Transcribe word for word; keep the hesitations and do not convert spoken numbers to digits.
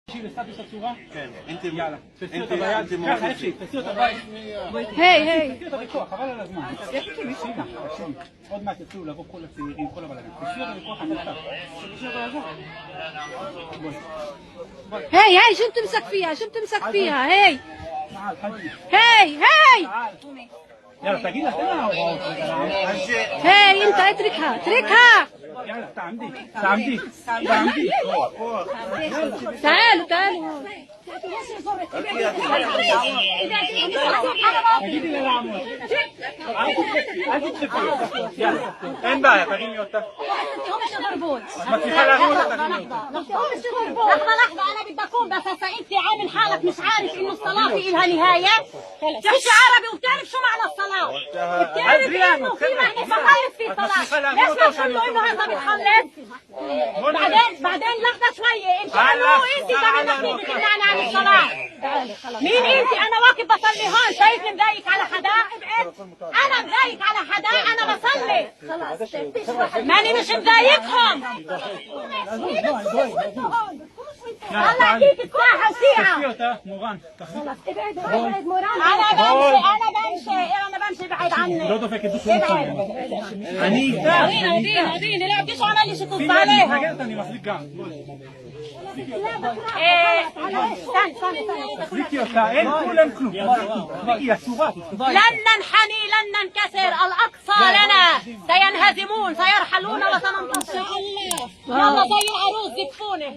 תשאיר סטטוס הצורה. כן, אינטים. יאללה. תעשי אותה ביד. ככה, אפי, תעשי אותה ביד. היי, היי. תעשי אותה בכוח, חבל על הזמן. שנייה, שנייה. עוד מעט יתחילו לבוא כל הצעירים, כל הבלגן. תעשי אותה בכוח, אני איתך. בואי. היי, היי, شو تمسك فيها؟ شو تمسك فيها؟ היי. تعال، خليني. היי, היי. تعال. يلا، تقيلة، تمام. هاي، انت اتركها، اتركها. يلا، تعمدي، تعمدي، تعمدي. تعالوا، تعالوا. تقيلة، لا، لا، عمو. عايزك تشوفي. عايزك تشوفي. يلا. عين باية، تقيلة، يلا. ما في حاجة، عمو، تقيلة. لحظة، لحظة، أنا بدي أقول، بس هسا أنت عامل حالك مش عارف إنه الصلاة في إلها نهاية. فيش عربي، وبتعرف شو معنى الصلاة؟ وبتعرف إنه في مهنة بخلص في صلاة. ليش ما تقول له إنه هذا بتخلص؟ بعدين، بعدين لحظة شوية، أنت إنه أنت دمك يجي إن أنا أعمل صلاة. مين أنت؟ أنا واقف بصلي هون، شايفني مضايق على حدا؟ ابعد. أنا مضايق على حدا؟ أنا بصلي. ماني مش مضايقهم. هلا كيف الساحة وسيعة. خلاص، ابعد، ابعد، مرام. أنا بمشي، أنا بمشي، أنا بمشي، ابعد عني. ابعد. ودينا، ودينا، ودينا، لا، بديش أعمل لي شي تصبح عليها. إيه، استنى، استنى، استنى. لن ننحني، لن ننكسر، الأقصى لنا، سينهزمون، سيرحلون وسننتصر. يلا زي العروس زفوني.